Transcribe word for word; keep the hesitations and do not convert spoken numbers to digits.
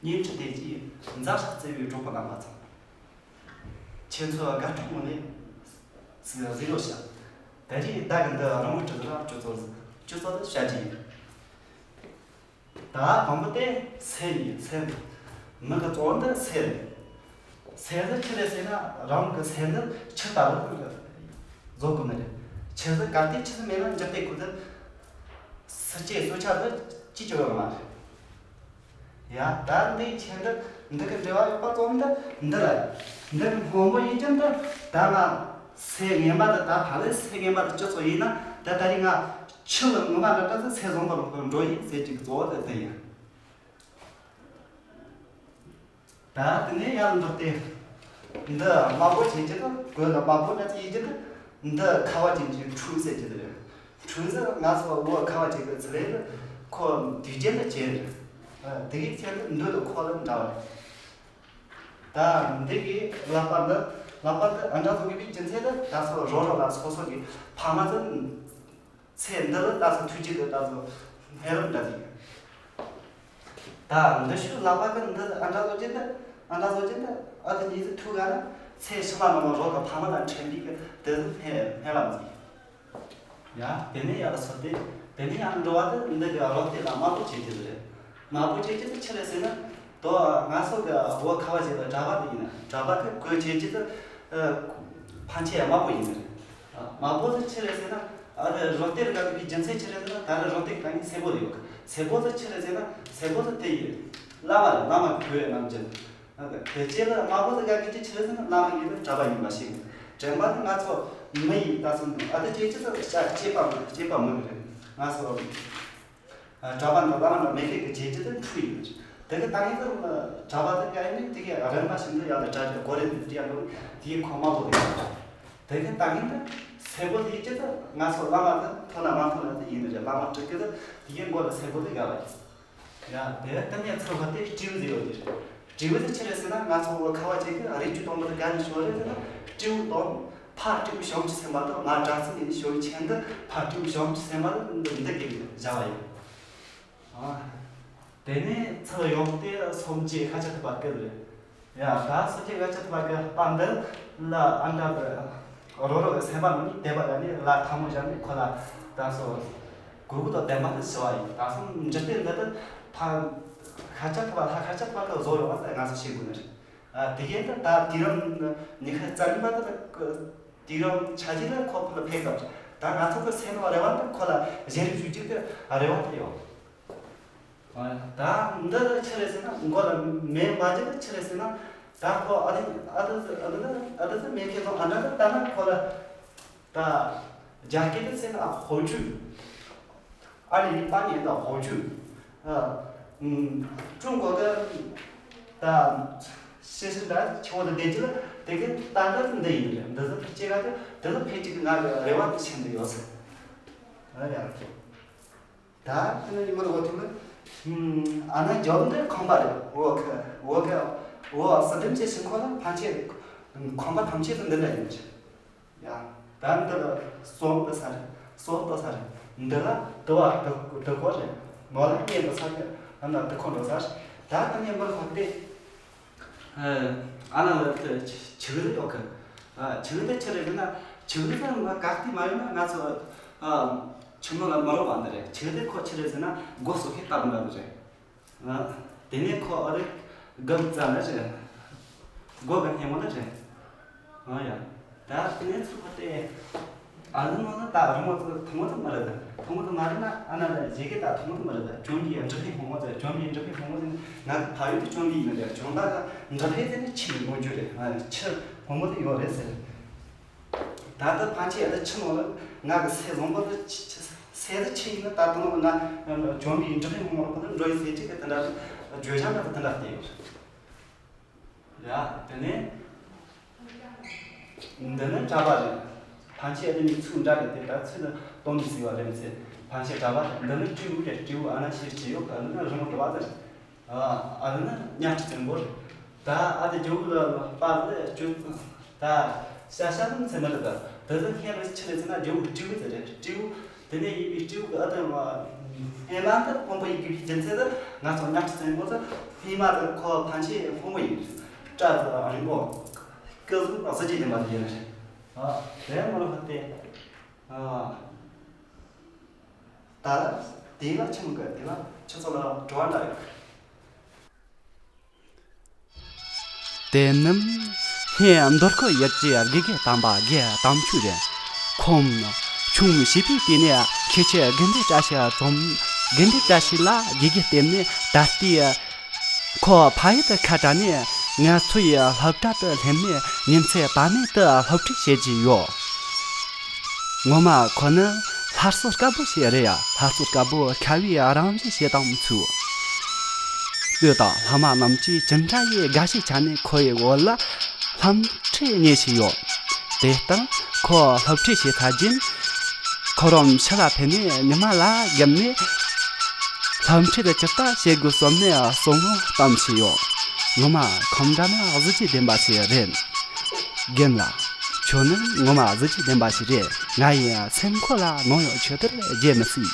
བརྙན་འཕྲིན་དེ་གྱིས་མཛའ་བཤེས་བརྩེ་བའི་གྲོགས་པོ་རྣམ་པ་ཚོ། ཁྱེད་ཚོའི་དགའ་སྤྲོའི་ངོས་ནས་ཟིག་གཟིགས་རོགས་ཞུ། ད་རེས་ཟླ་གི་འདི་རང་དབང་སྤྲུལ་སྐུ་ལ་ཁྱོད་ཚོ་ཟིག་ཁྱོད་ཚོ་ལ་བཤད་རྒྱུ་ཡིན། ད་དང་པོ་དེ་སེམས་ཡིན། སེམས། མི་གི་གཙོ་བོ་འདི་སེམས་རེད། སེམས་ཟིག་ཆི་རེད་ཟེར་ན། རང་གི་སེམས་འདི་ཆུ་ལྟ་བུ་བཟོ་དགོས་ནི་རེད། ཆུ་ཟིག་གལ་ཏེ་ཆུ་ཟིག་མེད་ན་འཇིག་རྟེན་ཁོ་ཚོ་སྲིད་ཇུས་གཙོ་ཆེ་ཟིག་ཅི་ཅི་ཡོད་མ་རེད། ཡ། ད་འདི་ཆེན་འདི་འདི་གི་འབྲེལ་བ་ཡོད་པ་ཙམ་འདི་འདི་ལ་ཡ། འདི་གི་སྔོན་པོ་ཡིན་ཀྱང་འདི་ད་ང་སེམས་ངན་པ་འདི། ད་ཕ་ལས་སེམས་ངན་པ་འདི་སྤྱི་ཚོགས་ཡིན་ན། ད་ད་རེས་ང་ཆུ་ལ་ངོ་མ་འདྲ་འདྲ་ཟིག་སེམས་བཟང་པོ་ལ་འགྲོ་ཡིན་ཟེར་གྱི་གཙོ་བོ་དེ་འདི་ཡིན། ད་དེ་ནས་ཡར་འདུག་སྟེ། འདི་དམར་པོ་བྱེད་ཀྱི་འདུག་གོས་ལ་དམར་པོ་འདྲ་ཅིག་ཡིན་གྱི་འདུག་འདི་ཁ་བ་ཅན་གྱི་འཁྲུག་ཟེར་གྱི་འདུག་འཁྲུག་ཟེར་ང་ཚོ་བོད་ཁ་བ་ཅན་གྱི་ཚུལ་ལས་ཁོ་དུས་རྒྱུན་དུ་བྱེད། དེ་གའི་ཚེ་འདི་འདོད་དུ་ཁོ་ལ་འདྲ་བ་རེད། ད་འདི་གི་ལག་པ་འདི། ལག་པ་འདི་ཨ་འདྲ་བཟོ་གི་པའི་རྒྱུ་མཚན་དེ་ད་སོ་རོ་རོ་ལ་སོ་སོ་གི་ཕ་མ་ཚོ། ཚེ་འདི་ལ་ད་སོ་ཐུགས་རྗེ་གི་ད་སོ་སྨོན་ལམ་འདྲ་ཅིག་ད་འདི་ཤུགས་ལག་པ་གི་འདི་ཨ་འདྲ་བཟོ་རྒྱུ་འདི། ཨ་འདྲ་བཟོ་རྒྱུ་འདི། ཨ་དེ་གཉིས་སུ་ཐུག་ག་ན་ཚེ་ཕྱི་མ་ནང་ལ་རོགས་གི་ཕ་མ་དང་འཕྲད་པའི་གི་དེ་སྨོན་ལམ་ཅིག་ཡ། དེ་ནས་ཡར་ལ་སོ་སྟེ། དེ་ནས་ཡར་འགྲོ་བ་དེ་འདི་གི་རོགས་དེ་ལ་དམར་པོ་བྱེད་རྒྱུ་རེད། དམར་པོ་བྱེད་རྒྱུ་དེ་ཆི་རེད་ཟེར་ན། དོ་ང་ཚོ་གི་བོད་ཁ་བ་ཅན་ལ་གྲྭ་པ་དེ་ཡིན་ན། གྲྭ་པ་གི་གོས་བྱེད་རྒྱུ་དེ་ཕན་ཆད་དམར་པོ་ཡིན་ནི་རེད། དམར་པོ་དེ་ཆི་རེད་ཟེར་ན། ཨ་དེ་རོགས་དེ་ལ་དགའ་གི་རྒྱུ་མཚན་ཆི་རེད་ཟེར་ན། ད་རེས་རོགས་དེ་གི་ད་ནི་སེར་པོ་དེ་ཡོད་གི། སེར་པོ་དེ་ཆི་རེད་ཟེར་ན། སེར་པོ་དེ་དེ་ཡིན། བླ་མ་རེད། བླ་མ་གི་གོས་རྣམས་ཀྱི། དེ་རྗེས་ལ་དམར་པོ་དེ་དགའ་གི་རྒྱུ་ཆི་རེད་ཟེར་ན། བླ་མ་ཡིན་ན་གྲྭ་པ་ཡིན་པ་ཞིག་དྲན་པ་ནི་ང་ཚོ་མི་ཡིན་ད་སོང་། ཨ་དེ་སྐྱེ་ཅི་ཚོ་སྐྱེ་པ་མི། སྐྱེ་པ་མི་རེད། ང་ཚོ་གྲྭ་པ་དང་བླ་མ་དང་མི་སྐད་ཀྱི་བྱེད་ཀྱི་དེ་འཁྲུལ་ཡིན། དེ་གི་ད་ངེད་ཚོ་གྲྭ་པ་དེ་ག་ཡིན་དེ་གི་རིམ་པ་བཞིན་དུ་ཡར་ལ་གྲྭ་རྒྱ་གོ་རེ་འདི་ཡར་ལོ་དེ་གི་ཁོ་དམར་པོ་དེ་གི། དེ་གི་ད་ངེད་དེ་སེར་པོ་དེ་ཡི་ཀྱི་དེ་ང་ཚོ་བླ་མ་དེ་མཐོང་ན་མ་མཐོང་ན་དེ་ཡིན་ནི་རེད། བླ་མ་སྤྲུལ་སྐུ་དེ་དེ་གི་མགོ་ལ་སེར་པོ་དེ་དགའ་བ་ཡིན། ཡ། དེ་ལྟར་ངས་ཚུར་བ་དེ་སྤྲེའུ་ཟེར་ཡོད་ཀྱི་རེད། སྤྲེའུ་དེ་ཆི་རེད་ཟེར་ན། ང་ཚོ་བོད་ཁ་བ་ཅན་གྱི་རིགས་རྒྱུད་དང་པོ་དེ་ག་ནས་བྱུང་རེད་ཟེར་ན། སྤྲེའུ་དང་། ཕ་སྤྲེའུ་བྱང་ཆུབ་སེམས་དཔའ་དང་། ང་སྒྲ་ཚིག་ནས་ཞོལ་ཆེན་འདི་ཕ་སྤྲེའུ་བྱང་ཆུབ་སེམས་དཔའ་འདི་འདི་གི་བཞག་པ་ཡིན། ཨ། དེ་ནས་ཚུར་ཡོང་སྟེ་སོམ་བརྒྱད་ཤཱཀྱ་ཐུབ་པ་སྐུ་རེད། ཡ། ད་སོ་སྐྱེ་དགའ་ཆེ་ཐུབ་པ་གི་དཔལ་འདི་ལ་ཨ་འདྲ་གི་རོ་རོ་གི་སེམས་པ་ནང་ནས་དད་པ་ལ་ནི་ལ་ཐལ་མོ་སྦྱར་ནས་ཁོ་ལ་ད་སོ་གུ་གུ་དང་ལྡན་པ་དེ་ཞུ་བ་ཡིན། ད་སོ་འཇིག་རྟེན་འདི་དུ་ཕ་ཤཱཀྱ་ཐུབ་པ་ལྷ་ཤཱཀྱ་ཐུབ་པ་གི་བཟོ་ཡོང་བ་དེ་ང་ཚོ་ཤེས་དགོས་ནི་རེད། ཨ། དེ་བཞིན་དུ་ད་དུས་རིམ་ཉི་ཤུ་རྩ་གཉིས་པ་དེ་ལ་དུས་རིམ་ཆ་གཅིག་ལ་ཁོ་ཁོ་ལ་ཕེབས་སྐབས། ད་ང་ཚོ་གི་སེམས་ལ་རེ་བ་དེ་ཁོ་ལ་གཞན་རིགས་རྒྱུད་ཀྱི་རེ་བ་དེ་ཡོད། ད་འདི་ཆི་རེད་ཟེར་ན། མགོ་ལ་མེ་མ་བརྒྱབ་ན་ཆི་རེད་ཟེར་ན། ད་ཁོ་ཨ་དེ་ཨ་དེ་ཨ་དེ་ཨ་དེ་མེ་ཁེ་སོང་ཨ་འདྲ་དེ་ལྟ་ན་ཁོ་ལ། ད་རྒྱ་སྐད་དུ་ཟེར་ན་ཧོ་ཅུ། ཨ་རི་ཡི་པ་ཉན་ད་ཧོ་ཅུ། ཨ། ཀྲུང་གོ་གི་ད་ཤེས་བྱ་འདྲ་ཆེ་བོ་དེ་བསྡད་ཀྱི་ལ་དེ་གི་ད་འདི་འདི་ཡིན་རེད། འདི་ཚོ་ཕལ་ཆེར་ག་དེ་འདི་ལ་ཕལ་ཆེར་གི་ང་གི་རེ་བ་དེ་ཆེན་པོ་ཡོད་ཟེར། ཨ་ཡ། ད་དེ་ནས་ཉི་མ་ལ་འོ་ཐུག་ལ། ཨ་ན་ཇོབ་འདི་ཁང་པ་རེད། འོ་ཁ་འོ་ཁ་འོ་སི་ཏིམ་ཅེ་ཤིང་ཁོ་ལ་ཕན་ཆད་ཁང་པ་ཐམས་ཅད་དུ་འདི་འདྲ་ཡིན་ཆེ། ཡ། ད་འདི་ལ་སོག་ཏོ་ས་རེད། སོག་ཏོ་ས་རེད། འདི་ལ་དུ་བ་དུ་དུ་ཁོ་རེད། ནོ་ལ་གཉེན་དུ་ས་རེད། ཨ་ན་དུ་ཁོ་འགྲོ་ས་རེད། ད་དེ་ནས་འབུར་ཁོ་སྟེ། ཨ་ན་ལ་ཆུ་ཆུ་རེད་འོ་ཁ། ཨ། ཆུ་དེ་ཆི་རེད་ཟེར་ན། ཆུ་དེ་ང་ག་སྟེ་མ་ཡོང་ན་ང་ཚོ། ཨ། ཆུ་མོ་ལ་མ་རོ་བ་འདི་རེད། ཆུ་དེ་ཁོ་ཆི་རེད་ཟེར་ན་སྒོ་སོ་ཁའི་སྟབས་འདྲ་འདི་རེད། ཨ། དེ་ནས་ཁོ་ཨ་རེ་སྒམ་རྩ་ལ་རེད། སྒོ་གི་སྣེ་མོ་ལ་རེད། ཨ་ཡ། ད་དེ་ནས་ཚུར་ཁོ་སྟེ། ཨ་ནི་མོ་ནི་ད་རི་མོ་ཚོ་ཐུང་ངུ་ཚོ་མ་རེད་ད། ཐུང་ངུ་ཚོ་མ་རེད་ན་ཨ་ན་ད་ཞེ་གི་ད་ཐུང་ངུ་ཚོ་མ་རེད་ད། བཅོམ་པའི་འབྲི་ཕའི་སྔོན་མོ་ཚོ། བཅོམ་པའི་འབྲི་ཕའི་སྔོན་མོ་ཚོ་ནི་ང་གི་ཕ་ཡུལ་དུ་བཅོམ་པའི་ཡིན་ན་ད། བཅོམ་པ་གི་འབྲི་ཕའི་ཚོ་ནི་ཆུ་ཡི་སྔོན་བརྗོད་རེད། ཨ། ཆུ་སྔོན་མོ་དེ་ཡོད་རེད་ཟེར། ད་ལྟ་ཕན་ཆད་ཡ་ད་ཆུ་ནང་ལ་ང་གི་སེམས་བཟང་པོ་དེ་ཆུ་ཆུ་སེམས་དེ་ཆུ་ཡིན་ན་ད་ལྟ་ནང་ལ་ང་བཅོམ་པའི་འབྲི་ཕའི་སྔོན་མོ་ལ་ཁོ་ཚོ་འགྲོ་ཡི་ཟེར་ཅིག་གི་དེ་འདྲ་བརྗོད་བྱ་འདྲ་དེ་འདྲ་བལྟས་ཡོད་རེད། ཡ། དེ་ནས། འདི་ནི་གྲྭ་པ་རེད། ཕན་ཆད་འདི་ནི་ཚུགས་འདྲ་རེད་དེ། ད་ཚུལ་ལ་སྟོན་མི་སྲིད་པ་རེད་ཟེར། ཕན་ཆད་གྲྭ་པ་རེད། འདི་ནི་སྤྲེའུ་རེད། སྤྲེའུ་ཨ་ན་ཤེས་ཀྱི་ཡོད་ག་འདི་ནི་རི་མོ་དུ་བ་ཟེར། ཨ། ཨ་འདི་ནི་གཉའ་ཁྲི་བཙན་པོ་རེད། ད་ཨ་དེ་རྒྱུ་ལ་པ་ཟེར་ཅུ། ད་ཤ་ཤ་ནི་ཚེ་མི་རེད་ད། འདི་ཟེར་ཁྱེད་རེད་ཆི་རེད་ཟེར་ན་རྒྱུ་སྤྲེའུ་ཟེར་རེད། སྤྲེའུ། དེ་ནས་ཡིན་པའི་སྤྲེའུ་གི་ཨ་དེ་ང་སྔས་མ་འདི་དཔོན་པོ་ཡིན་དགོས་པའི་རྒྱུ་མཚན་དེ། ང་ཚོ་གཉའ་ཁྲི་བཙན་པོ་དེ་སྔས་མ་དེ་ཁོ་ཕན་ཆད་དཔོན་པོ་ཡིན། སྐྲ་དེ་རིང་པོ་སྐུ་གཟུགས་གཟི་བརྗིད་ལྡན་པ་དེ་ཡིན་རེད། ཨ་དེ་མོ་ལ་ཧ་དེ། ཨ་ད་དེ་ལ་ཆི་མོ་གི་དེ་ལ་ཁྱེད་ཚོ་ལ་དྲི་བ་འདྲ་ཡོད། དེ་ནི་སྔས་མདོ་སྐྱོང་ཡུལ་གྱི་དགེ་རྒན་དམ་པ་དགེ་དམ་ཆོས་རེད། ཁོང་ཆུང་བྱིས་པའི་དུས་ནས་ཁྱེད་ཀྱི་དགེ་འདུན་བཀྲ་ཤིས་རྫོང་། དགེ་འདུན་བཀྲ་ཤིས་ལ་དགེ་རྒན་བསྟེན་ནས། ད་ལྟའི་ཁོ་ཕ་ཡུལ་དུ་ཁ་བྲལ་ནས་ང་ཚོའི་སློབ་གྲྭ་དུ་སླེབས་ནས་ཉིན་མཚན་པ་མེད་དུ་སློབ་ཁྲིད་བྱེད་ཀྱི་ཡོད། ངོ་མ་ཁོ་ནི་སླར་གསོ་དཀར་པོ་ཞིག་རེད། སླར་གསོ་དཀར་པོ་ཁ་བའི་རང་བཞིན་ཞིག་དང་མཚུངས། ལྟོས་དང་། ལྷ་མ་རྣམས་ཀྱིས་ཅི་འདྲ་ཡི་དགའ་ཞིང་ཆ་ནས་ཁོ་ཡི་འོག་ལ་སློབ་ཁྲིད་གཉེར་བཞིན་ཡོད། དེ་ལྟར་ཁོ་སློབ་ཁྲིད་བྱས་ཚར་རྗེས། ཁོ་རང་ཕྱི་ལ་ཕེབས་ནས་ཉི་མ་ལ་བརྒྱབ་ནས་སློབ་ཁྲིད་དེ་ཇི་ལྟར་བྱེད་དགོས་བསམ་ནས་གསུང་བ་གཏམ་བྱས་ཡོད། ངོ་མ་ཁོ་འདྲ་ན་གཟི་བརྗིད་ལྡན་པ་ཞིག་རེད། རྒན་ལགས། ཁྱོད་ནི་ངོ་མ་གཟི་བརྗིད་ལྡན་པ་ཞིག་རེད། ང་ཡི་སེམས་ཁོག་ལ་ནམ་ཡང་ཁྱོད་ལྟར་བརྗེད་མི་སྲིད།